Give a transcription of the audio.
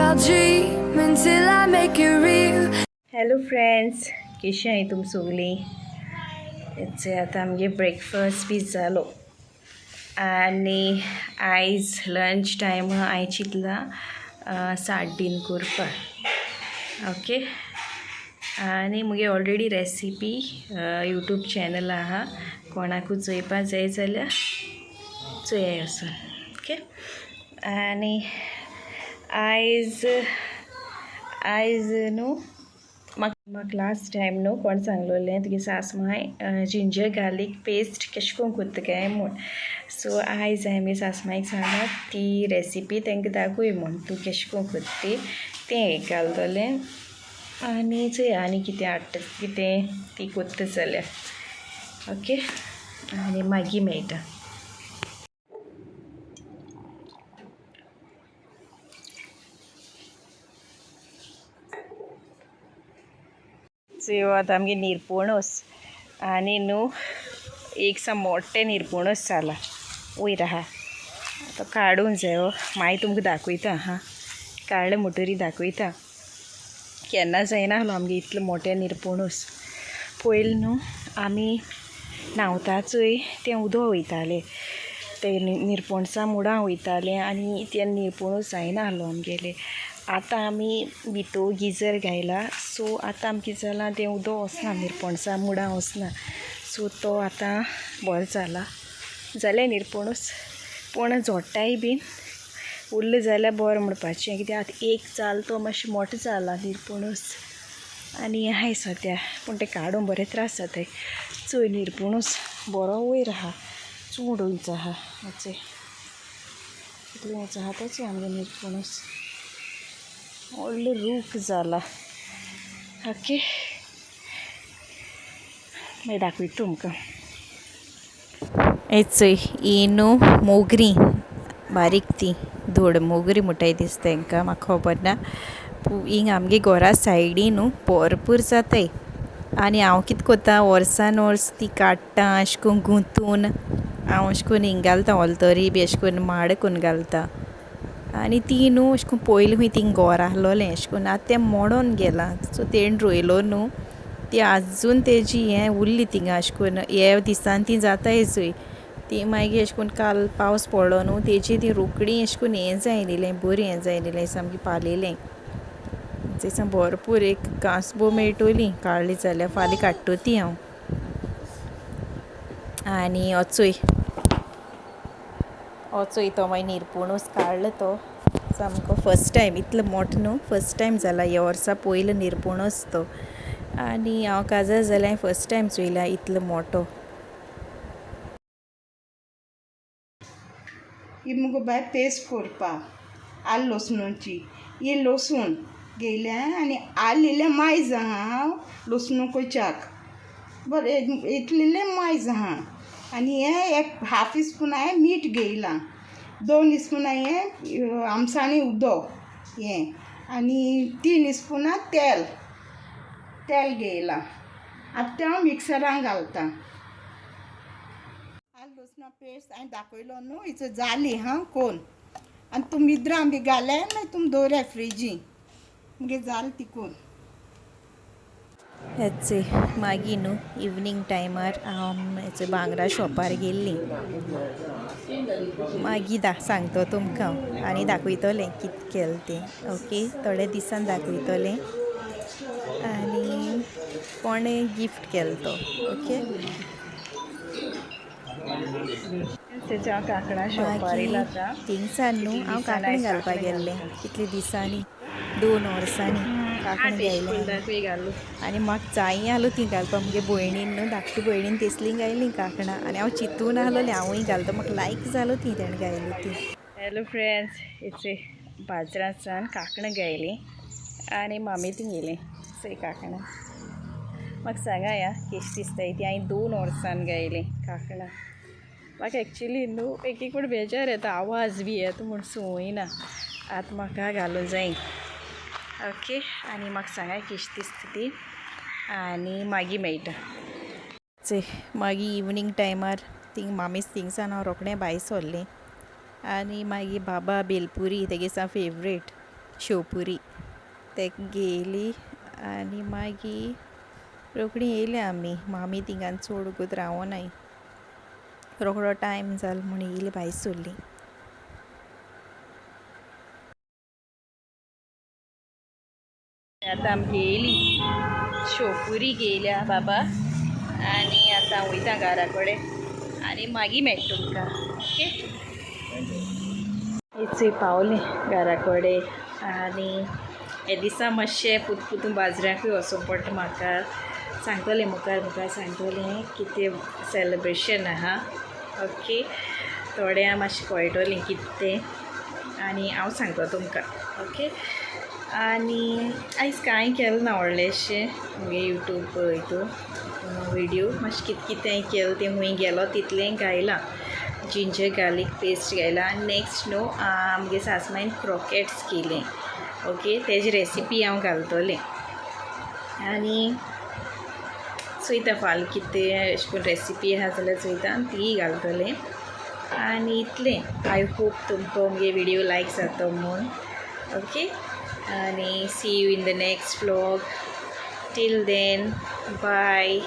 I'll dream until I make it real. Hello friends, कशी आहे तुम सगळीं? हेचे आतां आमगे ब्रेकफास्ट बी जालो आनी आयज लंच टायम हांवें चिंतलां साड्डीन करपाक. ओके, आनी मुगे ऑलरेडी रेसिपी यूट्यूब चॅनल आहा, कोणाकूय चोयपा जाय जाल्यार चोयाय वचून. ओके, आनी आयज आयज न्हू म्हाका लास्ट टायम न्हू कोण सांगलोलें तुगे सासमाय जिंजर गार्लीक पेस्ट केशें कोन्न कोत्ता काय म्हूण. सो आयज हांवें म्हगे सासमायक सांगलां ती रेसिपी तांकां दाखय म्हूण, तूं केशें कोन्न कोत्ता ती, तें एक घालतलें आनी चोया आनी कितें हाडटा कितें ती कोत्ता जाल्यार. ओके, आनी मागीर मेळटा. चोय आतां आमगे निरपोणोस आनी न्हू एक सा मोठें निरपोणोस जाला वयर आहा, आतां काडूंक जाय. मागीर तुमकां दाखयता. हां, काडलें म्हणटरी दाखयता. केन्ना जायना आहलो आमगे इतलो मोठें निरपोणोस. पयलीं न्हू आमी न्हांवता चोय तें उदक वयतालें, ते निरपोणसा मुळां वयतालें आनी तें निरपोणोस जायना आहलो आमगेलें. आतां आमी भितू गिजर घायला, सो आतां आमकां कितें जालां तें उदक वचना, निरपोणसा मुळां वचना. सो तो आतां बरो जाला, जालें निरपोणोस. पूण झोडटाय बीन उरलें जाल्यार बरें म्हणपाचें, कित्याक आतां एक जाल तो मातशें मोठो जाला निरपोणोस आनी आहाय सद्या, पूण तें काडूंक बरें त्रास जाताय. चोय निरपोणोस बरो वयर आहा, चूड उंच आहा, चोय कितलो उंच आहा तो चोय आमगे निरपोणोस, व्हडलो रूख जाला. ओके, मागीर दाखयता तुमकां. हें चोय, ही न्हू मोगरी, बारीक ती धोड मोगरी म्हणटाय दिसता तेंकां, म्हाका खबर ना. हिंग आमगे घरा सायडीन न्हू भरपूर जाताय आनी हांव कितें कोत्ता, वर्सान वर्स ती काडटा अशें करून गुंतून हांव अशें करून हिंग घालता, ओलतरी बी अशें करून माड करून घालता. आनी ती न्हू अशें करून पयलीं खूंय थिंग घोर आहलोलें अशें करून आतां तें मोडोन गेलां. सो तेणें रोयलो न्हू ती आजून तेजी हें उरली थिंगा अशें करून ह्या दिसान ती जाताय चोय ती. मागीर अशें करून काल पावस पडलो न्हू तेजी ती रोकडी अशें करून हें जायनिलें, बरीं हें जायनिलें, सामकें पालेलें. भरपूर एक कांसबो मेळटली काडली जाल्यार, फाल्यां काडटो ती हांव. आनी ओचोय ओचोय तो मागीर निरपोणोस काडलो तो सामको फर्स्ट टायम, इतलो मोठो न्हू फर्स्ट टायम जाला ह्या वर्सा, पयलो निरपोणोस तो. आनी हांव काजार जालें फर्स्ट टायम चोयला इतलो मोठो. ही मुगो बाय पेस्ट करपा आल लसुणाची. ही लसूण घेयल्या आनी आल इल्लें मायज आहा, हांव लसणू कोच्याक बरें इतलें मायज आहा. आनी हें एक हाफ स्पून हांवें मीठ घेयलां, 2 स्पून हांवें आमसाणी उदक हें, आनी 3 स्पुनां तेल तेल घेयलां. आतां तें हांव मिक्सरान घालतां. आल लसणा पेस्ट हांवें दाखयलो न्हू, हिचो जाली हां कोन. आनी तुमी मिद्रां बी घाले मागीर तुमी दवराय फ्रिजीन, मागीर जालें तिकून. हेचे मागीर न्हू इवनींग टायमार हांव हेचे भांगरा शॉपार गेल्ली. मागीर सांगता तुमकां आनी दाखयतलें कितें केलें तें. ओके, थोड्या दिसान दाखयतलें आनी कोणें गिफ्ट केलें तो. ओके, मागीर थिंगसान न्हू हांव कांकणां घालपाक गेल्लें कितले दिसांनी, 2 वर्सांनी कांकणां घायलें आनी म्हाका जाय आहलो ती घालपाक. मुगे भयणीन न्हू, धाकटी भयणीन तेसलीं घायलीं कांकणां आनी हांव चिंतून आहलोलें हांवूय घालता, म्हाका लायक जालो ती तेणें घायली ती. हॅलो फ्रेंड्स, हेचे बाजारांतल्यान कांकणां घायलीं आनी मामी ती गेली चोय कांकणां. म्हाका सांगा या केश दिसताय ती. हांवें 2 वर्सान घायलीं कांकणां. म्हाका एक्चुली न्हू एक एक फावट बेजार येता, आवाज बी येता म्हूण संवय ना. आतां म्हाका घालूं जाय. ओके, आनी म्हाका सांगा केश दिसता ती आनी मागीर मेळटा. चोय मागीर इवनींग टायमार थिंग मामीच थिंगसान हांव रोखडें भायर सरलें आनी मागीर बाबा बेलपुरी तेगे सा फेवरेट. शेवपुरी ते घेयली आनी मागीर रोखडी येयले आमी. मामी थिंगान चड वगत रावोनाय, रोखडो टायम जालो म्हूण येयली भायर सरली. आतां आमगे येयली शेवपुरी घेयल्या बाबा आनी आतां वयता घरा कडेन आनी मागीर मेळटा तुमकां. ओके, हेच पावलें घरा कडेन. आनी हे दिसा मातशें पुतपुतून बाजराकूय वचूंक पडटा म्हाका. सांगतलें मुखार मुखार सांगतलें कितें सेलिब्रेशन आहा. ओके, थोड्यां मातशें कळटलें कितें तें आनी हांव सांगता तुमकां. ओके, आनी आयज कांय केलें ना व्हडलेंशें मुगे यूट्यूब हितून विडियो मातशें कितें कितें केलें तें खूंय गेलो तितलें घायलां. जिंजर गार्लीक पेस्ट घायला. आनी नेक्स्ट न्हू आमगे सासमांयन क्रोकेट्स केलें. ओके, तेजी रेसिपी हांव घालतलें. आनी चोयता फाल्यां कितें अशें करून रेसिपी आसा जाल्यार चोयता आनी तीय घालतलें. आनी इतलें. I hope तुमकां मुगे विडियो लायक जातो म्हूण. ओके, आनी see you in the next vlog. Till then bye.